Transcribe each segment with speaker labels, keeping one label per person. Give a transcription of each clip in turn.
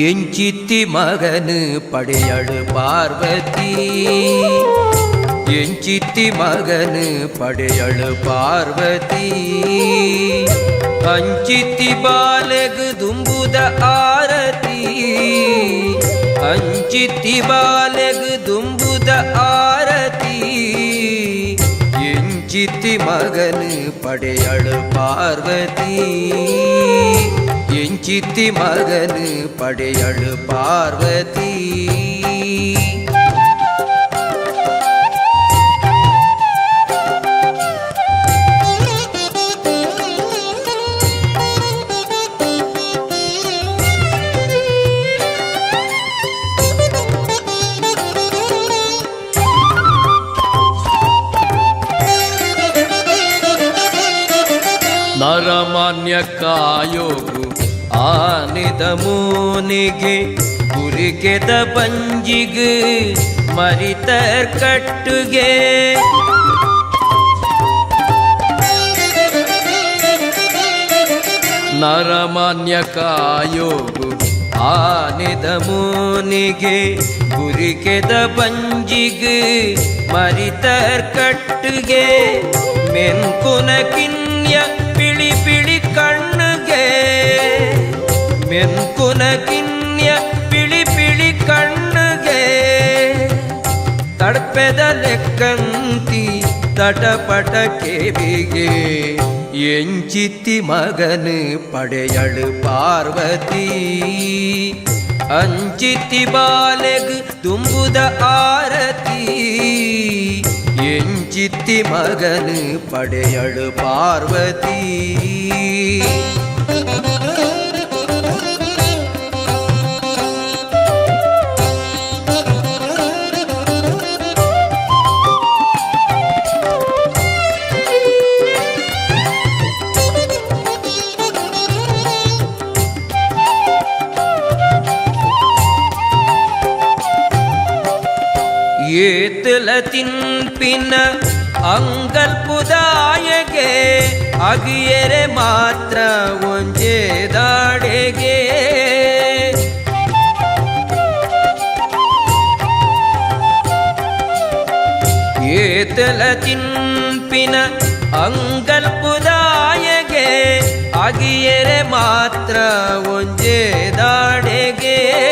Speaker 1: ಎಂಚಿತ್ತಿ ಮಗನು ಪಡೆಯಳು ಪಾರ್ವತಿ. ಎಂಚಿತ್ತಿ ಮಗನು ಪಡೆಯಳು ಪಾರ್ವತಿ. ಅಂಚಿತ್ತಿ ಬಾಲೆಗ್ ದುಂಬುದ ಆರತಿ. ಅಂಚಿತ್ತಿ ಬಾಲೆಗ್ ದುಂಬುದ ಆರತಿ. ಎಂಚಿತ್ತಿ ಮಗನು ಪಡೆಯಳು ಪಾರ್ವತಿ. ಎಂಚಿತ್ತಿ ಮಗನು ಪಡೆಯಳು ಪಾರ್ವತಿ. ನರಮಾನ್ಯ ಕಾಯೋಗು ಆನಿದ ಮೂನಿಗೆ ಗುರಿಕೆದ ಬಂಜಿಗ್ ಮರಿತರ್ ಕಟ್ಟುಗೆ. ನರಮಾನ್ಯ ಕಾಯೋಗು ಆನಿದ ಮೂನಿಗೆ ಗುರಿಕೆದ ಬಂಜಿಗ್ ಮರಿತರ್ ಕಟ್ಟುಗೆ. ಮೆನ್ಕುನ ಕಿನ್ಯ ಪಿಳಿ ಪಿಳಿ ಕಣ್ಣುಗೆ. ಮೆನ್ಕುನ ಕಿನ್ಯ ಪಿಳಿ ಪಿಳಿ ಕಣ್ಣುಗೆ. ತಡ್ಪೆದ ಲೆಕ್ಕಂತಿ ತಟಪಟ ಕೆವಿಗೆ. ಎಂಚಿತ್ತಿ ಮಗನು ಪಡೆಯಳು ಪಾರ್ವತಿ. ಅಂಚಿತ್ತಿ ಬಾಲೆಗ್ ದುಂಬುದ ಆರತಿ. ಎಂಚಿತ್ತಿ ಮಗನು ಪಡೆಯಳು ಪಾರ್ವತಿ. ಏತಲ ತಿನ್ಪಿನ ಅಂಗಲ್ಪುದಾಯಗೆ ಅಗಿಯರೆ ಮಾತ್ರ ಒಂಜೆ ದಾಡೆಗೆ. ಏತಲ ತಿನ್ಪಿನ ಅಂಗಲ್ಪುದಾಯಗೆ ಅಗಿಯರೆ ಮಾತ್ರ ಒಂಜೆ ದಾಡೆಗೆ.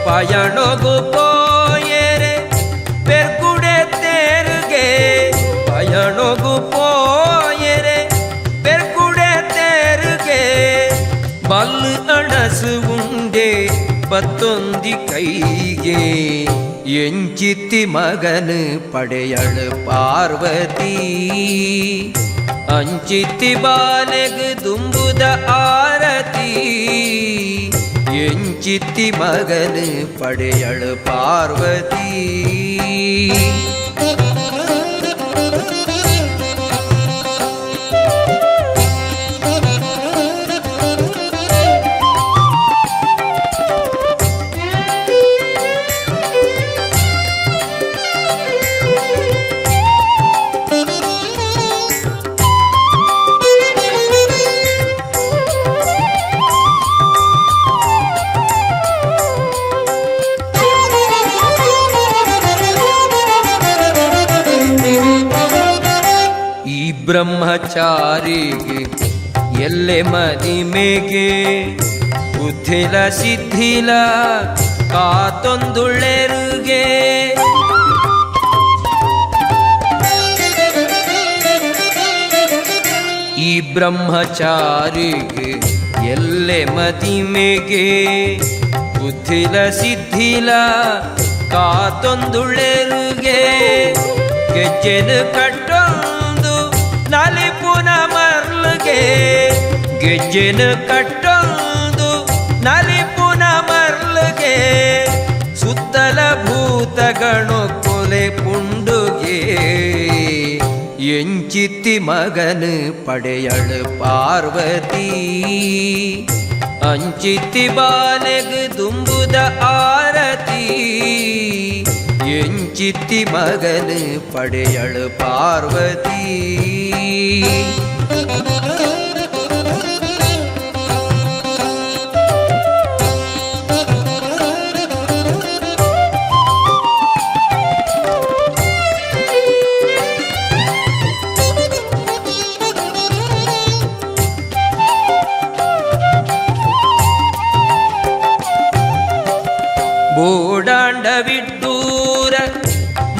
Speaker 1: ಪಯಣೊಗು ಪೋಯೆರೆ ಪೆರ್ಗುಡೆ ತೇರುಗೆ. ಪಯಣೊಗು ಪೋಯೆರೆ ಪೆರ್ಗುಡೆ ತೇರುಗೆ. ಬಲ್ಲು ಅಣಸು ಉಂಡೆ ಪತ್ತೊಂದಿ ಕೈಗೆ. ಎಂಚಿತ್ತಿ ಮಗನು ಪಡೆಯಳು ಪಾರ್ವತಿ. ಅಂಚಿತ್ತಿ ಬಾಲೆಗ್ ದುಂಬುದ ಆರತಿ. ಎಂಚಿತ್ತಿ ಮಗನು ಪಡೆಯಳು ಪಾರ್ವತಿ. ಈ ಬ್ರಹ್ಮಚಾರಿಗೆ ಎಲ್ಲೆ ಮದಿಮೆಗೆ ಬುದ್ಧಿಲ ಸಿದ್ಧಿಲ ಕಾತೊಂದುಳ್ಳೆರುಗೆ. ಈ ಬ್ರಹ್ಮಚಾರಿಗೆ ಎಲ್ಲೆ ಮದಿಮೆಗೆ ಬುದ್ಧಿಲ ಸಿದ್ಧಿಲ ಕಾತೊಂದುಳ್ಳೆರುಗೆ. ಗೆಜ್ಜೆನು ಕಟ್ಟೊಂದು ನಲಿಪುನ ಮರ್ಲುಗೆ. ಗೆಜ್ಜೆನು ಕಟ್ಟೊಂದು ನಲಿಪುನ ಮರ್ಲುಗೆ. ಸುತ್ತಲ ಭೂತಗಣು ಕೊಲೆ ಪುಂಡುಗೆ. ಎಂಚಿತ್ತಿ ಮಗನು ಪಡೆಯಳು ಪಾರ್ವತಿ. ಅಂಚಿತ್ತಿ ಬಾಲೆಗ್ ದುಂಬುದ ಆರತಿ. ಎಂಚಿತ್ತಿ ಮಗನು ಪಡೆಯಳು ಪಾರ್ವತಿ.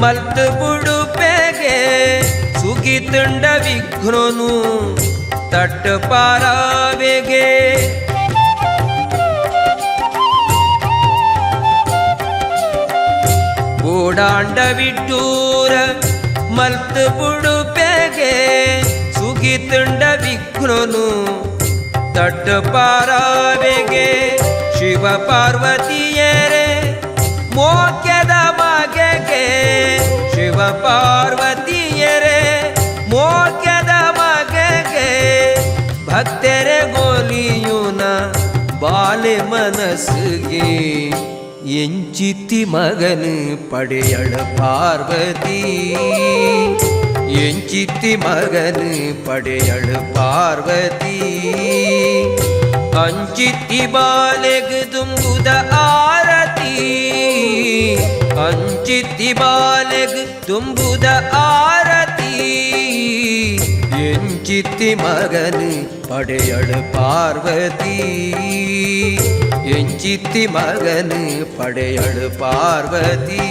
Speaker 1: ಮಲ್ತ್ ಬುಡುಪೆಗೆ ಸುಗಿತುಂಡ ವಿಘ್ನನು ತಟ್ಟು ಪಾರಾವೆಗೆ. ಬೋಡಾಂಡ ವಿಡ್ಡೂರ ಮಲ್ತ್ ಬುಡುಪೆಗೆ ಸುಗಿತುಂಡ ವಿಘ್ನನು ತಟ್ಟು ಪಾರಾವೆಗೆ. ಶಿವ ಪಾರ್ವತಿಯರೇ ಮೋಕ್ಯದ ಮಗೆಗೆ, ಶಿವ ಪಾರ್ವತಿಯರೇ ಮೋಕ್ಯದ ಮಗೆಗೆ, ಭಕ್ತರೆ ಗೋಲಿಯುನ ಬಾಲೆ ಮನಸ್ಸಿಗೆ. ಎಂಚಿತಿ ಮಗನು ಪಡೆಯಳ ಪಾರ್ವತಿ, ಎಂಚಿತಿ ಮಗನು ಪಡೆಯಳ ಪಾರ್ವತಿ. ಅಂಚಿತಿ ಬಾಲೆಗ್ ದುಂಬುದ ಆರತಿ, ಅಂಚಿತಿ ಬಾಲೆಗ್ ದುಂಬುದ ಆರತಿ. ಎಂಚಿತಿ ಮಗನು ಪಡೆಯಳು ಪಾರ್ವತಿ, ಎಂಚಿತಿ ಮಗನು ಪಡೆಯಳು ಪಾರ್ವತಿ.